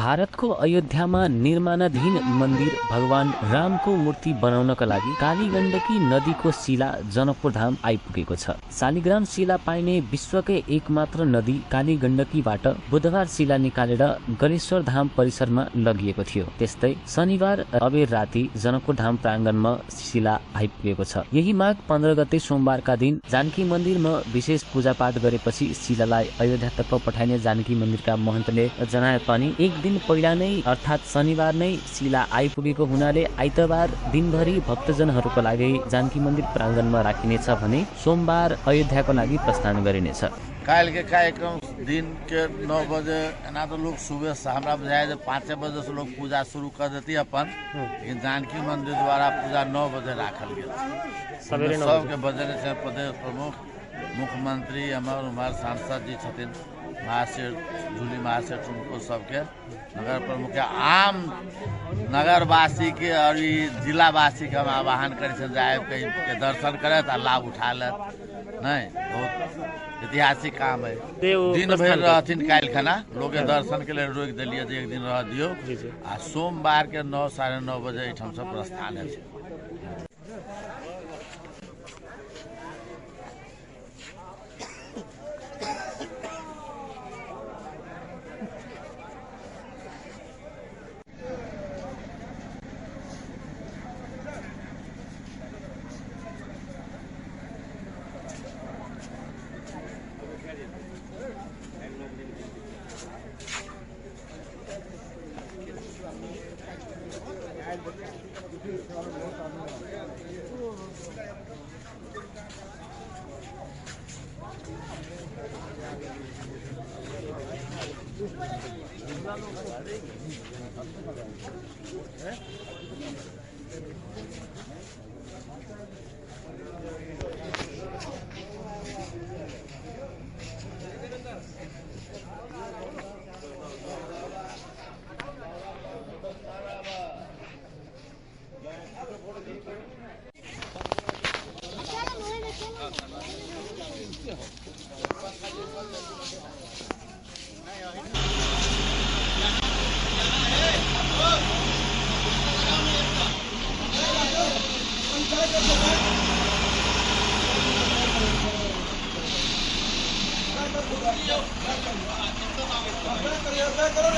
भारतको अयोध्यामा निर्माणाधीन मन्दिर भगवान रामको मूर्ति बनाउनका लागि कालीगण्डकी नदीको शिला जनकपुरधाम आइपुगेको छ। शालिग्राम शिला पाइने विश्वकै एकमात्र नदी कालीगण्डकीबाट बुधबार शिला निकालेर गणेश्वर धाम परिसरमा लगिएको थियो। त्यस्तै शनिबार अबेर राति जनकपुरधाम प्राङ्गणमा शिला आइपुगेको छ। यही माघ 15 गते सोमबारका दिन जानकी मन्दिरमा विशेष पूजापाठ गरेपछि शिलालाई अयोध्यातर्फ पठाइने जानकी मन्दिरका महन्तले जनाए पनि एक दिन पहिला नै अर्थात् शनिबार नै शिला आइपुगेको हुनाले आइतबार दिनभरि भक्तजनहरूको लागि जानकी मन्दिर प्राङ्गणमा राखिनेछ भने सोमबार अयोध्याको लागि प्रस्थान गरिनेछ। काल्हि के कार्यक्रम दिन के 9 बजे, एना तो लोग सुबह से हमरा बुझाए जे 5 बजे से लोग पूजा शुरू कर देती अपन, लेकिन जानकी मंदिर द्वारा पूजा 9 बजे राखल गेल। सवेरे 9 सबके बजने छै। प्रदेश प्रमुख, मुख्यमंत्री, हमर उम्हर सांसद जी छथिन, महासेठ झूली महासेठ, उनको सबके नगर प्रमुख के आम नगरवासी के और ई जिलावासी के हम आह्वान करै छियनि जे आबि के के दर्शन करत आ लाभ उठा लेत। नहीं, बहुत ऐतिहासिक काम है। दिन भरि रहथिन काल्हि खना, लोग के दर्शन के लिए रोकि देलियै जे एक दिन रह दियौ। आ सोमवार के 9 साढ़े 9 बजे एहिठाम से प्रस्थान है। करो।